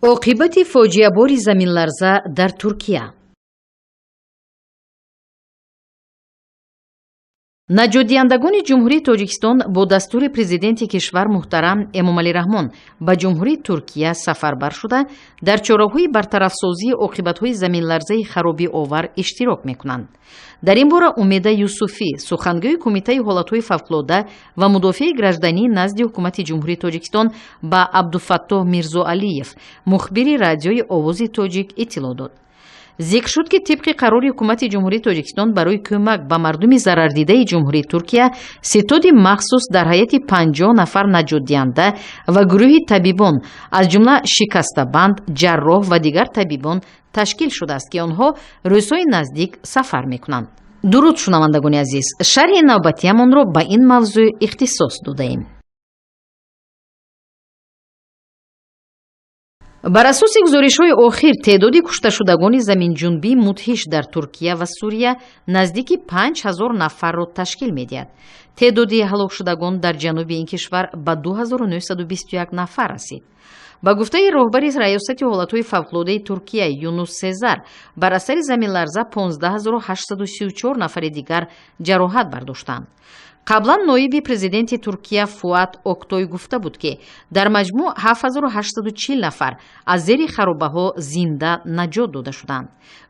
Оқибати фоҷиабори заминларза дар Туркия. Наҷотдиҳандагони Ҷумҳурии Тоҷикистон бо дастури Президенти кишвар муҳтарам Эмомалӣ Раҳмон ба Ҷумҳурии Туркия сафарбар шуда, дар чораҳои бартарафсозии оқибатҳои заминларзаи харобиовар иштирок мекунанд. Дар ин бора Умеда Юсуфӣ, сухангӯи Кумитаи ҳолатҳои фавқулодда ва мудофиаи гражданӣ назди Ҳукумати Ҷумҳурии Тоҷикистон, ба Абдуфаттоҳ Мирзоалиев, мухбири Радиои Овози Тоҷик, иттилоъ дод. Зикр шуд, ки тибқи қарори Ҳукумати Ҷумҳурии Тоҷикистон барои кӯмак ба мардуми зарардидаи Ҷумҳурии Туркия ситоди махсус дар ҳайати 50 нафар наҷотдиҳанда ва гурӯҳи табибон, аз ҷумла шикастабанд, ҷарроҳ ва дигар табибон, ташкил шудааст, ки онҳо рӯзҳои наздик сафар мекунанд. Дуруд, шунавандагони азиз! Шарҳи навбатиамонро ба ин мавзӯъ ихтисос додаем. Бар асоси гузоришҳои охир, теъдоди кушташудагони заминҷунбии мудҳиш дар Туркия ва Сурия наздики 5000 нафарро ташкил медиҳад. Теъдоди ҳалокшудагон дар ҷануби ин кишвар ба 2921 нафар расид. Ба гуфтаи роҳбари Раёсати ҳолатҳои фавқулодаи Туркия Юнус Сезар, бар асари заминларза 15834 нафари дигар ҷароҳат бардоштанд. Қаблан ноиби президенти Туркия Фуат Октой гуфта буд, ки дар маҷмӯъ 7840 нафар аз зери харобаҳо зинда наҷот дода шуданд.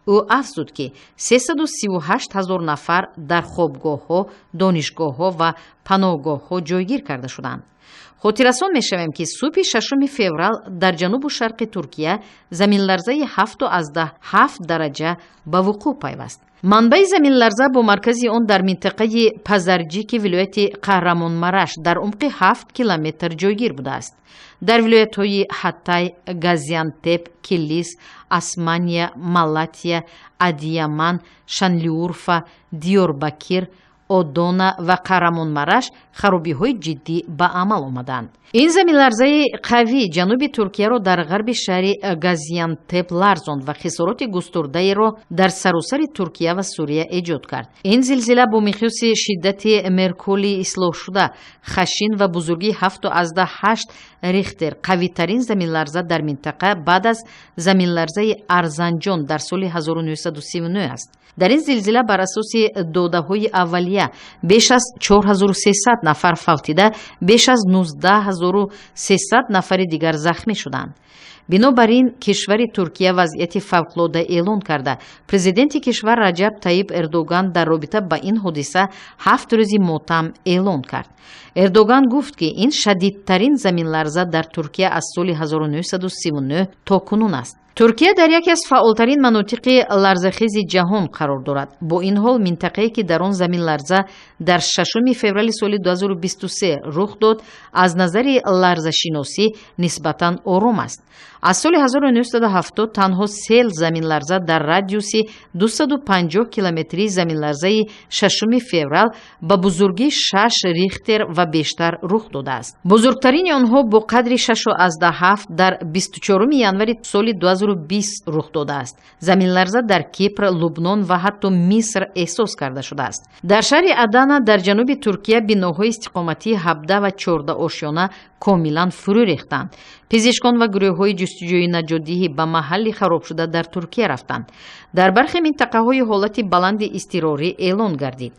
Ӯ афзуд, ки 338 ҳазор нафар дар хобгоҳҳо, донишгоҳҳо ва паноҳгоҳҳо ҷойгир карда шуданд. Хотиррасон мешавем, ки субҳи 6 феврал дар ҷанубу шарқи Туркия заминларзаи 7,7 дараҷа ба вуқӯъ пайваст. Манбаи заминларза бо маркази он дар минтақаи Пазарҷики вилояти Қаҳрамонмараш дар умқи 7 километр ҷойгир будааст. Дар вилоятҳои Ҳаттай, Газиантеп, Килис, Османия, Малатия, Адияман, Шанлиурфа, Диёрбакир, Одона ва Қаҳрамонмараш харобиҳои ҷиддӣ ба амал омаданд. Ин заминларзаи қавӣ ҷануби Туркияро дар ғарби шаҳри Газиантеп ларзонд ва хисороти густурдаеро дар саросари Туркия ва Сурия эҷод кард. Ин зилзила бо миқёси шиддати Мерколи ислоҳшуда хашин ва бузургии 7,8 Рихтер қавитарин заминларза дар минтақа баъд аз заминларзаи Арзанҷон дар соли 1939 аст. Дар ин зилзила, бар асоси додаҳои аввалия, беш аз 4300 нафар фавтида, беш аз 19 300 нафари дигар захмӣ шуданд. Бинобар ин, кишвари Туркия вазъияти фавқулодда эълон карда, президенти кишвар Раҷаб Таиб Эрдоган дар робита ба ин ҳодиса 7 рӯзи мотам эълон кард. Эрдоган гуфт, ки ин шадидтарин заминларза дар Туркия аз соли 1939 то кунун аст. Туркия дар яке аз фаъолтарин манотиқи ларзахези ҷаҳон қарор дорад. Бо ин ҳол, минтақае, ки дар он заминларза дар 6 феврали соли 2023 рух дод, аз назари ларзашиносӣ нисбатан ором аст. Аз соли 1970 танҳо се заминларза дар радиуси 250 километрии заминларзаи 6 феврал ба бузургии 6 Рихтер ва бештар рух додааст. Бузургтарини онҳо бо қадри 6,7 дар 24 январи соли 2020 рух додааст. Заминларза дар Кипр, Лубнон ва ҳатто Миср эҳсос карда шудааст. Дар шаҳри Адана дар ҷануби Туркия биноҳои истиқоматии 17 ва 14 ошёна комилан фурӯ рехтанд. Пизишкон ва гурӯҳҳои ҷустуҷӯи наҷотдиҳӣ ба маҳалли харобшуда дар Туркия рафтанд. Дар бархе минтақаҳои ҳолати баланди изтирорӣ эълон гардид.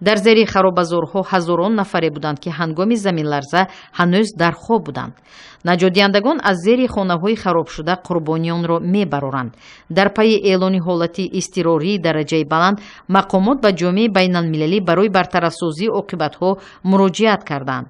Дар зери харобазорҳо ҳазорон нафаре буданд, ки ҳангоми заминларза ҳанӯз дар хоб буданд. Наҷотдиҳандагон аз зери хонаҳои харобшуда қурбониёнро мебароранд. Дар пайи эълони ҳолати изтирории дараҷаи баланд, мақомот ба ҷомеаи байналмилалӣ барои бартарафсозии оқибатҳо муроҷиат карданд.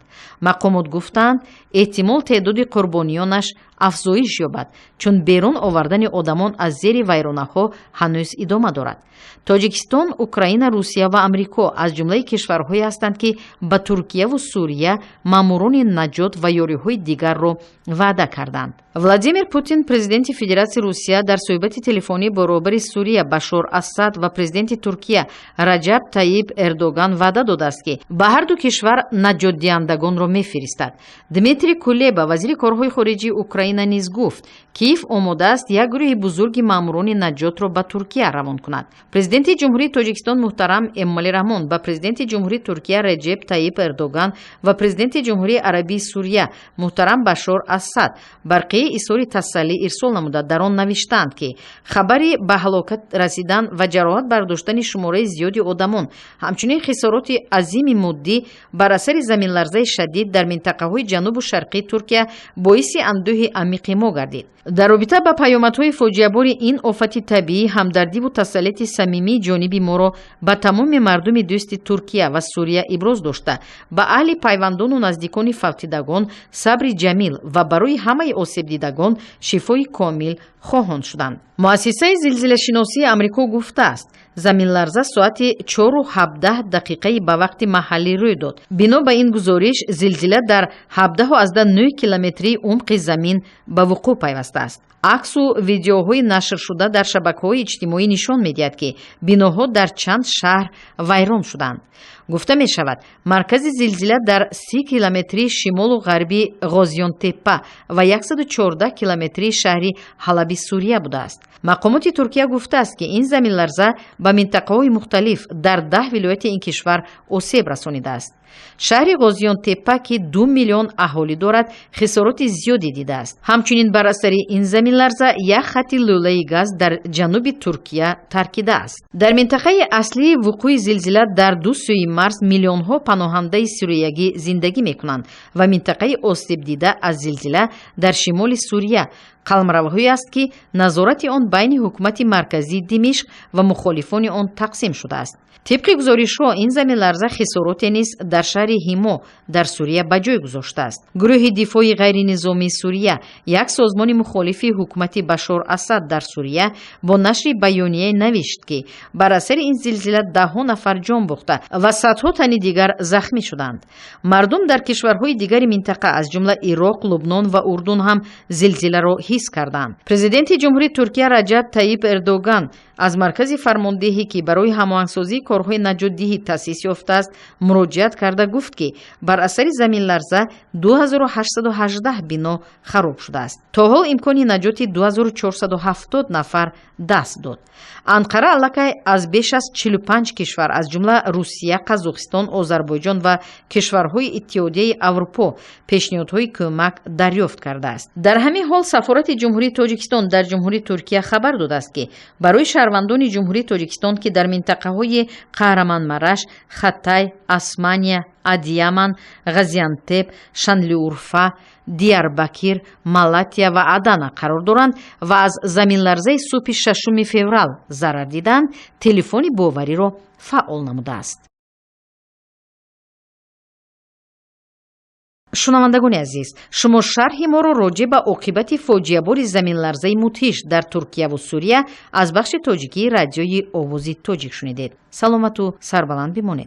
Мақомот гуфтанд, эҳтимол теъдоди қурбониёнаш афзоиш ёбад, чун берун овардани одамон аз зери вайронаҳо ҳанӯз идома дорад. Тоҷикистон, Украина, Русия ва Амрико аз ҷумлаи кишварҳое ҳастанд, ки ба Туркияву Сурия маъмурони наҷот ва ёриҳои дигарро ваъда карданд. Владимир Путин, президенти Федератсияи Русия, дар суҳбати телефонӣ бо роҳбари Сурия Башор Асад ва президенти Туркия Раҷаб Таиб Эрдоган ваъда додааст, ки ба ҳарду кишвар наҷотдиҳандагонро мефиристад. Дмитрий Кулеба, вазири корҳои хориҷии Украина, Украина низ гуфт, Киев омода аст як гурӯҳи бузурги маъмурони наҷотро ба Туркия равон кунад. Президенти Ҷумҳурии Тоҷикистон муҳтарам Эмомалӣ Раҳмон ба Президенти Ҷумҳурии Туркия Реҷеб Таиб Эрдоган ва Президенти Ҷумҳурии Арабии Сурия муҳтарам Башор Асад барқияи изҳори тасаллӣ ирсол намуда, дар он навиштаанд, ки хабари ба ҳалокат расидан ва ҷароҳат бардоштани шумораи зиёди одамон, ҳамчунин хисороти азими моддӣ бар асари заминларзаи шадид дар минтақаҳои ҷанубу шарқии Туркия боиси андӯҳи амиқи мо гардид. Дар робита ба паёмадҳои фоҷиабори ин офати табиӣ ҳамдардиву тасаллияти самимии ҷониби моро ба тамоми мардуми дӯсти Туркия ва Сурия иброз дошта, ба аҳли пайвандону наздикони фавтидагон сабри ҷамил ва барои ҳамаи осебдидагон шифои комил хоҳон шуданд. Муассисаи зилзилашиносии Амрико гуфтааст, заминларза соати 4:17 дақиқаи ба вақти маҳаллӣ рӯй дод. Бино ба ин гузориш, зилзила дар 17,9 километрии умқи замин ба вуқӯъ пайвастааст. Аксу видеоҳои нашршуда дар шабакаҳои иҷтимоӣ нишон медиҳад, ки биноҳо дар чанд шаҳр вайрон шуданд. Гуфта мешавад, маркази зилзила дар 30 километрии шимолу ғарби Ғозиёнтеппа ва 114 километрии шаҳри Ҳалаби Сурия будааст. Мақомоти Туркия гуфтааст, ки ин заминларза ба минтақаҳои мухталиф дар 10 вилояти ин кишвар осеб расонидааст. Шаҳри Ғозиёнтеппа, ки 2 миллион аҳолӣ дорад, хисороти зиёде дидааст. Ҳамчунин бар асари ин заминларза як хати лӯлаи газ дар ҷануби Туркия таркидааст. Дар минтақаи аслии вуқӯи зилзила дар ду сӯи марз миллионҳо паноҳандаи суриягӣ зиндагӣ мекунанд ва минтақаи осебдида аз зилзила дар шимоли Сурия қаламравҳое аст, ки назорати он байни ҳукумати марказии Димишқ ва мухолифони он тақсим шудааст. Тибқи гузоришҳо, ин заминларза хисороте низ дар шаҳри Ҳимо дар Сурия ба ҷой гузоштааст. Гурӯҳи дифои ғайринизомии Сурия, як созмони мухолифи ҳукумати Башор Асад дар Сурия, бо нашри баёнияе навишт, ки бар асари ин зилзила даҳҳо нафар ҷон бохта ва садҳо тани дигар захмӣ шуданд. Мардум дар кишварҳои дигари минтақа, аз ҷумла Ироқ, Лубнон ва Урдун ҳам зилзиларо ҳис карданд. Президенти Ҷумҳурии Туркия Раҷаб Таиб Эрдоган аз маркази фармондеҳӣ, ки барои ҳамоҳангсозии корҳои наҷотдиҳӣ таъсис ёфтааст, муроҷиат карда гуфт, ки бар асари заминларза 2818 бино хароб шудааст. То ҳол имкони наҷоти 2470 нафар даст дод. Анқара аллакай аз беш аз 45 кишвар, аз ҷумла Русия, Қазоқистон, Озарбойҷон ва кишварҳои Иттиҳодияи Аврупо, пешниҳодҳои кӯмак дарёфт кардааст. Дар ҳамин ҳол сафорати Ҷумҳурии Тоҷикистон дар Ҷумҳурии Туркия хабар додааст, ки барои шаҳрвандони Ҷумҳурии Тоҷикистон, ки дар минтақаҳои Қаҳраманмараш, Хатай, Османия, Адияман, Ғазиантеп, Шанлиурфа, Диярбакир, Малатия ва Адана қарор доранд ва аз заминларзаи субҳи 6 феврал зарар диданд, телефони бовариро фаъол намудааст. Шунавандагони азиз, шумо шарҳи моро роҷеъ ба оқибати фоҷиабори заминларзаи мудҳиш дар Туркияву Сурия аз бахши тоҷикии Радиои Овози Тоҷик шунидед. Саломату сарбаланд бимонед.